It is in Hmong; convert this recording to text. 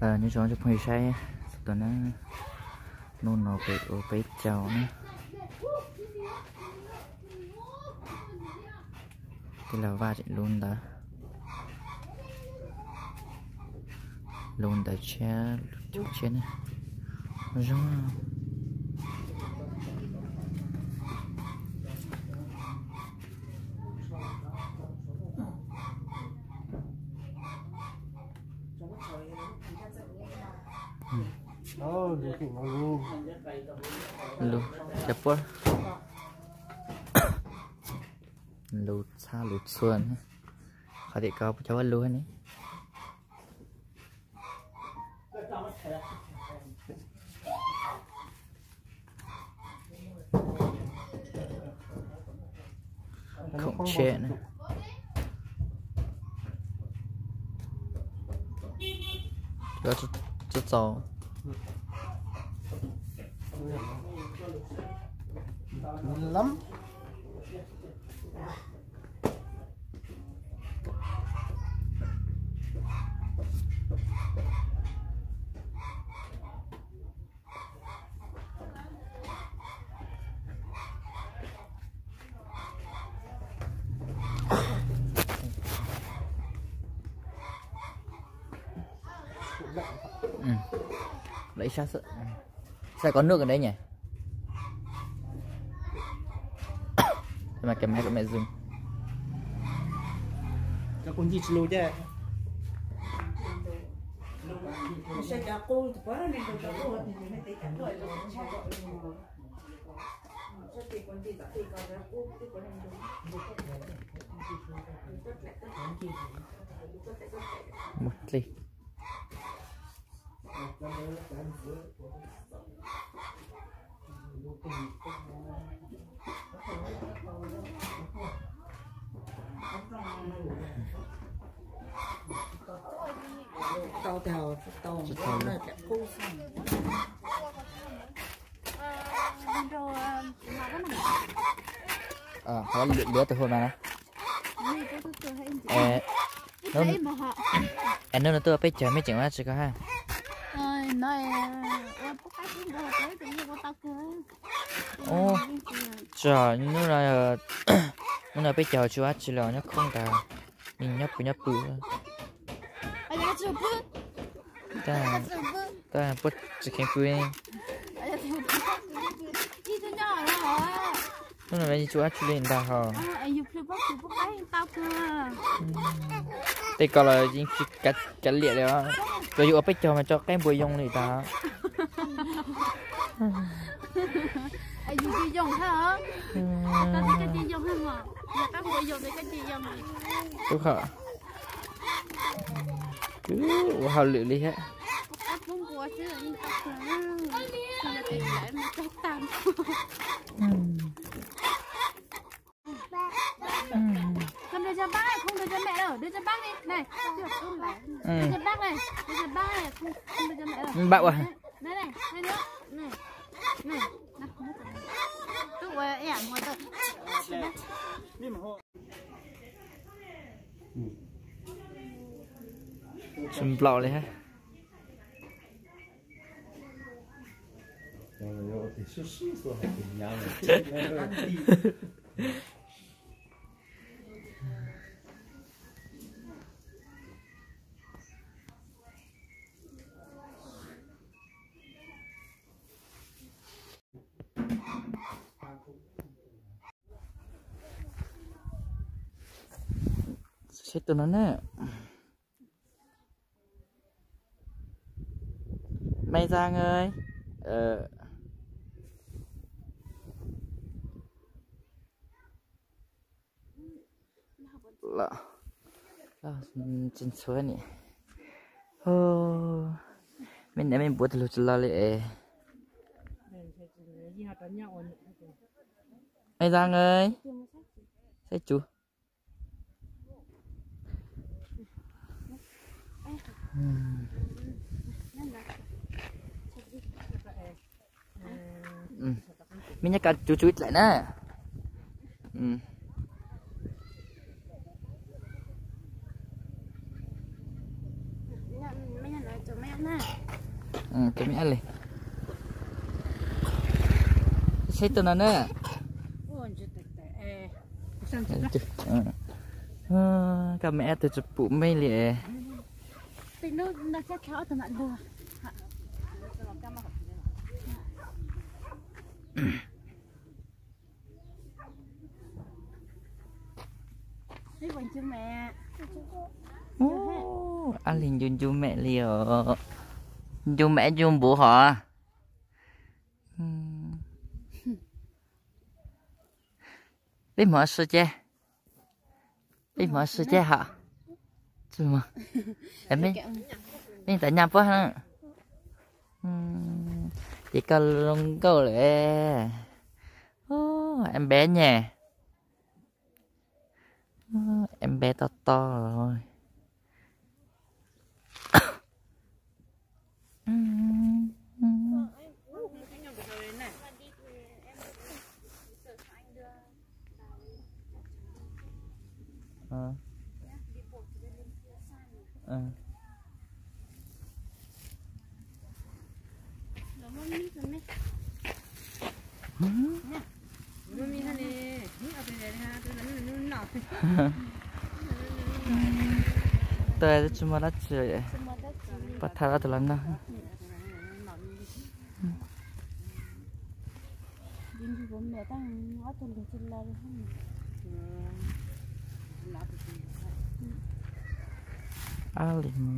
Nyob zoo cov phooj ywg saib txhua tus na, hnub no peb ua peb caug na. Tej laug vaj tseem lub ntawd, lub ntawd tshiab, lub tshiab na. Zoo. Lub, cov puab lub txhab lub txhua, qhov tim ko puas cov lub ne. Khoom tsheb na. Txaus. Lawv ib sab xwb. Sao có nước ở đấy nhỉ? Thế mà cái máy của mẹ dừng. Cov kuv ncig tsis lus ces. Muaj dlej. Tau tau tau. Lwm tus hu mas na. Hnub no tuaj peb caug mej tseem ua dab tsi ko ha? Tsis, hnub no, hnub no peb caug tsis ua dab tsi li, nyob khoob ntag, nyob pw nyob pw. Puab tsis kheev pw. Hnub no yeej tsis ua dab tsi li ntag hos. Tej ko los yeej tsis kav liam li os. Tsuas yog ua peb caug mas tso qaib npua yoo li tas. Tub qhov ua hauj lwm li thiab. Không đưa cho bác này, không đưa cho mẹ đâu, đưa cho bác đi. Này, đưa cho bác này, đưa cho bác này, không, không đưa cho mẹ đâu. Bác ơi. Đấy, này, hai đứa. Này, này, này. Cứ ua ẻo mùa tơ. Tsis nplaum li hab. Seb tus no na. Mày ra ngơi. Ờ. Los, los tsis ntxhua ni. Hu, mej niam mej npuav tus lug tsis los li es. Mày ra ngơi. Saib tsuv. Mej nyob ko tsuv tsuv ib dlaim na. Cov me ab li. Saib tus no na. Koj me ab twb tsis pum mej li. Ab li ncu ncu mem li os. Ncu mem ncu npuv hov. Peb mus ua si ces, peb mus ua si ces hos. Tsis mus. Peb tas nyaj puab na. Ces koj zoo nkauj lawm. Em bé nhỉ. Em bé to to rồi. Tuaj tsis muaj dab tsi, pab thaj ob tug los noj. Ab li no.